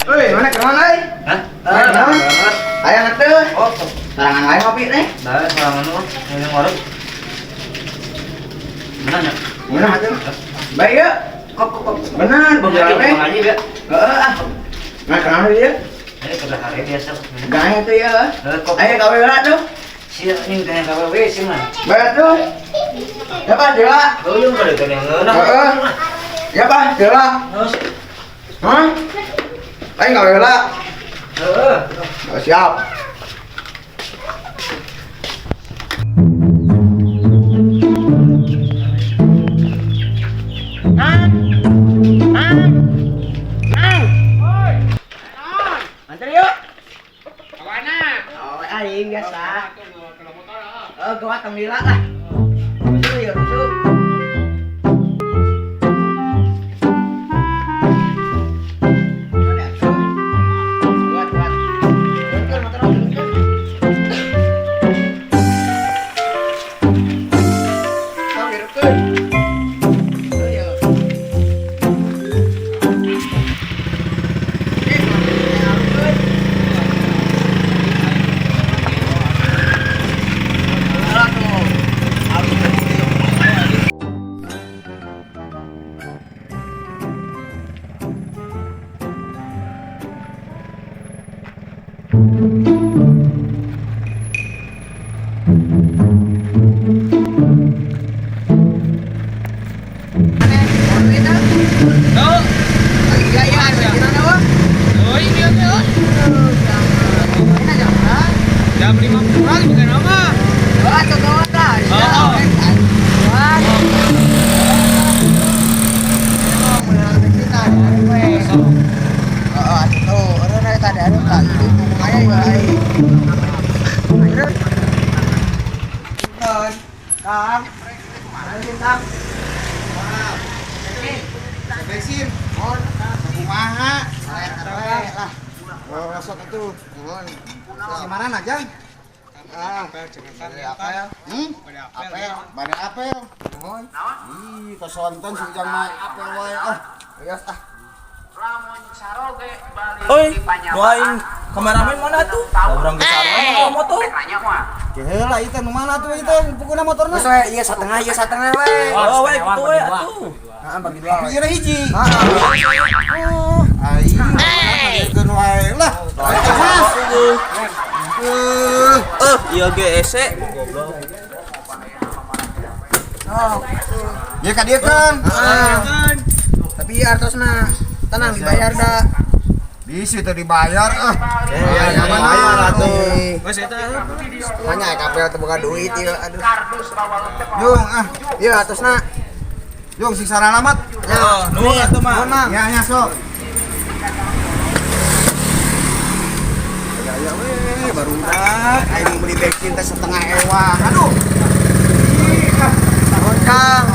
Euy, mana kemana euy? Hah? Hah? Aya atuh. Oh, Sorangan wae ngopi teh. Bae sorangan mah, yang warung. Mana nya? Mana atuh? Baik ya. Kok kok kok. Benar, beberapa. Bang Haji ya. Heeh ah. Nah, kenapa dia? Ini sebelah hari biasa. Gaya tuh ya. Kok. Ayo gawe lah tuh. Si ini gaya gawe sih mah. Bayar tuh. Ya Pak, jelas. Oh, iya udah gaya ngeunah. Heeh. Ya Pak, jelas. Terus. Hah? Ayo gawe lah. Heeh. Oh, siap. Nang. Nang. Nang. Oi. Naon? Antar yuk. Kawana? Oh, aing biasa. Oh, Oh, gua tong lila lah. Rusuh ya, rusuh. Ada, rusuh. Buat, buat. Turunkan motor, turunkan. Sok, hirupkeun. Tuh, ya. Eh, harupkeun. Alah, tuh. Harupkeun. Aneh, mau duit ah? Tuh. Iya, iya, ada gimana, Wak? Oh, ini oke, oh. Ini jam berapa? Jam 5 kurang juga nama. Wah, cocok lah. Oh. Wah. Oh, atuh. Orang tadi ada tak itu hubungannya juga lain. Kang, mana sih, Kang? Bensin. Mohon. Kumaha? Lah. Oh, sok atuh. Mohon. Si mana aja? Ah, Apel. hmm? Apel, bade apel. Mohon. Ih, kasonten si Ujang mah apel wae ah. Iya, ah. Oi, doain kameramen mana tuh? Orang geus sarua motor. Keheula ieu teh nu mana tuh ieu teh pukuna motorna? Geus we, ieu satengah we. Oh, we kitu we atuh. Heeh, bagi dua. Tapi ieu hiji. Heeh. Oh, aing ngagekeun wae lah. Mas. Eh, Eh, ieu ge ese. Oh. ieu ka dieu kan. Heeh. Tapi ieu artosna tenang dibayar da. Bisi teu dibayar ah. Ya, bayar atuh. Geus eta. Hanya kabel teu boga duit ieu aduh. Jung ah, Ieu artosna. jung sing saralamat. Ya, Nuhun atuh mah. nuhun, Mang. Ya nya sok. Ya ya we, barudak aing beli bensin teh setengah ewa. Aduh. Ih, ah. Nuhun, Kang.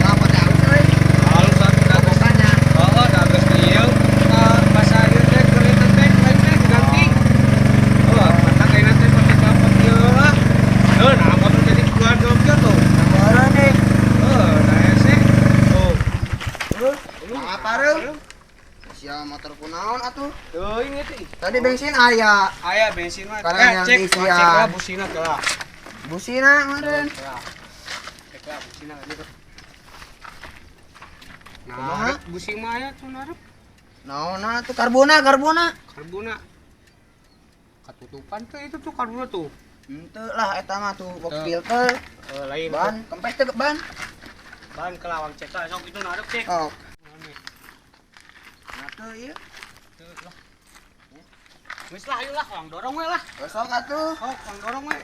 Apa teh halus euy? Halus atuh da geus. Tanya. Oh, da geus ieu. Bahasa ieu teh kereta teh lain teh diganti. Oh, mata ayeuna teh pake kapet ieu lah. Heuh, nah motor jadi keluar gokil tuh. Baru nih. Heuh, da ese. Tuh. Apa reung? Sia motor kunaon atuh? Tuh, ini teh. Tadi bensin aya. Aya bensin mah. Karena Eh, yang cek, diisian. cek lah busina teh lah. Busina meureun. Cek lah. Cek lah busina gitu. Kumaha? Nah, busi mah aya tuh narep. Naonna tuh karbona, karbona. Karbona. Katutupan tuh itu tuh karbona tuh. Henteu lah eta mah tuh box Teu. filter, Eh, lain ban, kempes teu ban. Ban kelawang cek lah sok itu narep cek. Oh. Nah tuh ieu. Tuh lah. Geus lah ayo lah, orang dorong we lah. Sok atuh. Sok, orang dorong we.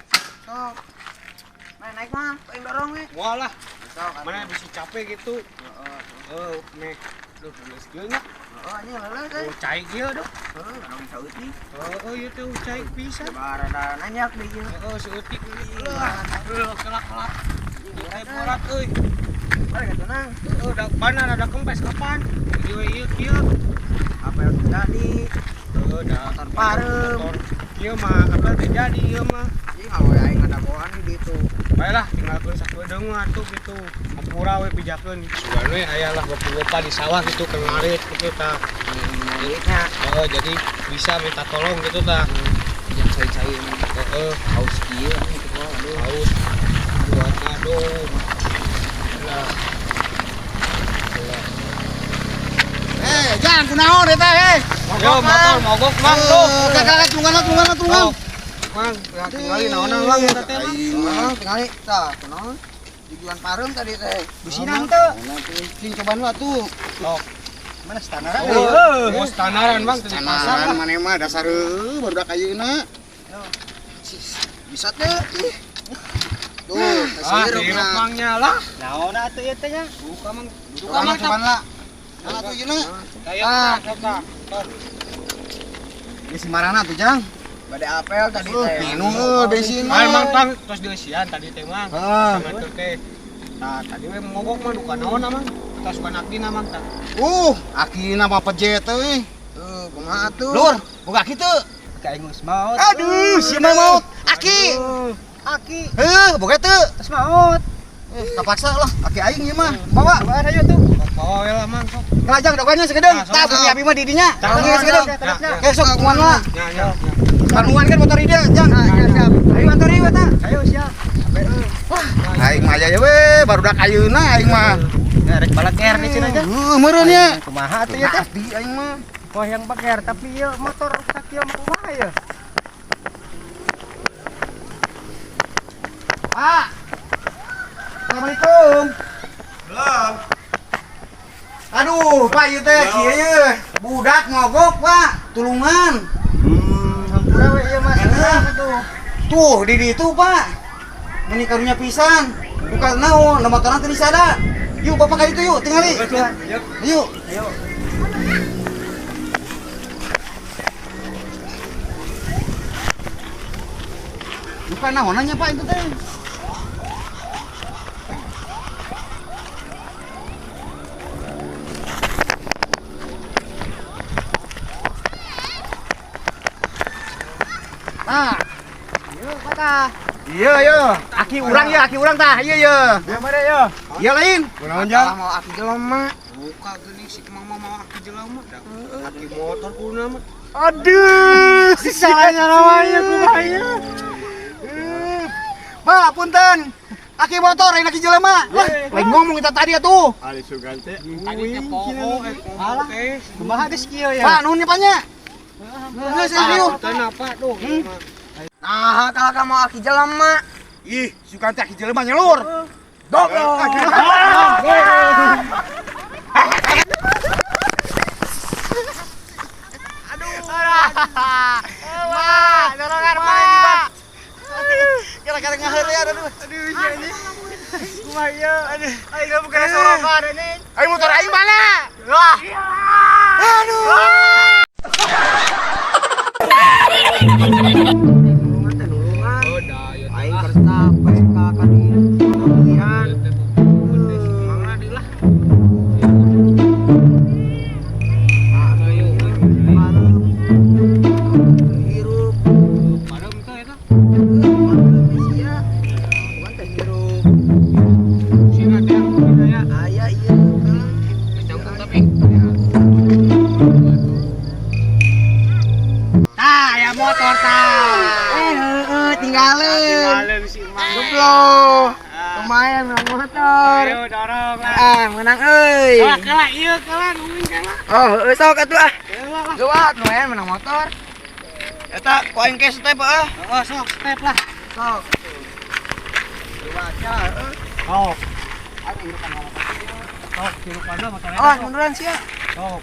Sok. Main naik mah, aing dorong we. Moal lah. Sok atuh. Mana bisa capek gitu. Heeh. Eh, meh. Duh, geus kieu nya. Heeh, anjing leuleus euy. Oh, cai kieu duh. Heeh, dorong saeutik. Heeh, ieu teh cai pisan. Barada nanyak di ieu. Heeh, seutik. Lah, kelak-kelak. Teh borat euy. Balik atuh nang. Heeh, da mana ada kempes kapan? Ieu ieu kieu. Apa yang terjadi? Heeh, da Motor parem. Motor kieu mah apa terjadi ieu mah. Ieu Awe aing ngadagoan di ditu. Baiklah, tinggalkeun sakedeung mah atuh gitu. Hampura we pijakeun. Sugan we aya lah bapak-bapak di sawah gitu keur ngarit gitu tah. Ngaritnya. Oh, jadi bisa minta tolong gitu tah. Yang cai-cai heeh, haus kieu gitu mah aduh. Haus. Buat aduh. Lah. Eh, jangan kunaon eta eh. Yo, motor mogok mang tuh. Kakak tulungan tulungan tulungan. Mang, ya tinggali naonan lang eta teh mang. Mang, tingali tah kunaon? Dijuan pareum tadi teh. Bisinan teu. Cing cobaan lah tuh. Sok. Mana standaran? Oh, standaran bang, tadi pasar. Standaran maneh mah dasar barudak ayeuna. Bisa teh. Tuh, ah, hirup mang nyala. Naon atuh ieu teh nya? Buka mang. Buka mang cobaan lah. Nah atuh yeuna. Ah, sok. Ini si marana tuh, Jang. Bade apel tadi teh. Minum euy bensin. Ah, mang tang terus dieusian tadi teh mang. Heeh. Sama teh. Tah, tadi we mogok mah duka naon mang. Tas bukan akina mang tah. Akina mah pejet euy. Tuh, kumaha atuh? Lur, boga aki teu. Ka aing geus maot. Aduh, si mah maot. Aki. Aki. Heuh, boga teu. Geus maot. Kapaksa lah, aki aing ieu mah. Bawa. Bawa ayo tuh. Bawa we lah mang sok. Ngelajang dogannya segedeung. Nah, Tah, bumi abi mah di dinya. Tah, Tah, segedeung. Ya, Oke, sok kumaha lah. ya, ya. Panuan kan motor ide, Jang. Siap. Ayo antar ieu eta. Ayo siap. Aing mah aya we, barudak ayeuna aing mah. Ya rek balaker di sini aja. Heuh, meureun nya. Kumaha atuh ieu teh? Pasti aing mah. Wah yang bager tapi ieu motor rusak ieu mah kumaha ya? Pak. Assalamualaikum. Belum. Aduh, Pak ieu teh kieu ye. Budak mogok, Pak. Tulungan. Hampura we ieu mah atuh. Tuh, di ditu, Pak. Meni karunya pisan. Bukan naon, da motorna teu disada. Yuk, Bapak ka ditu yuk, tingali. Yuk. Ayo. Bukan naonannya, Pak, itu teh. Nah, Yuk, patah. iya iya, aki urang ya, aki urang tah, iya iya. Ya mana yo? Iya lain. Kunaon Jang? Mau aki jelema. Buka geuning si Mang mah mau aki jelema. Aki motor kuna mah. Aduh, salahnya namanya kumaha ya. Pak, punten. Aki motor, lain aki jelema. Lah, lain ngomong kita tadi atuh. Ali Sugante. Tadi teh poho eh poho teh. Kumaha geus kieu ya? Pak, nuhun nya Pak nya. Geus serius. Kenapa tuh? Nah, kalau kamu aki jelema. Ih, Sugante aki jelema nyelur. Goblok. Wah, dorongan Pak. Kira-kira ngaheureuy aduh. Aduh, sia ini. Kumaha ieu? Aduh, aing mah bukan sorokan anjing. Ayo motor aing mana? Wah. Aduh. Oh, da ieu Aing kerta PK ka dieu. Pilihan. Mang lah lah. Hirup. Padahal teh eta. Sia. Bukan teh hirup. Sina teh sina ya. Aya ieu kan. Cangkung tapi. Tah, ya motor tah. Eh, heeh, tinggalin. Tinggalin si Mang. Goblok. Lumayan menang motor. Ayo dorong lah. Ah, menang euy. Kalah kalah ieu kalah nuing kalah. Oh, heueuh sok atuh ah. Kalah lah. Luat lumayan menang motor. Eta ku aing ke step ah. Oh, sok step lah. Sok. Luat ya, heueuh. Sok. Aing hirupan motor. Sok hirupanna motornya. Oh, munduran sia. Sok.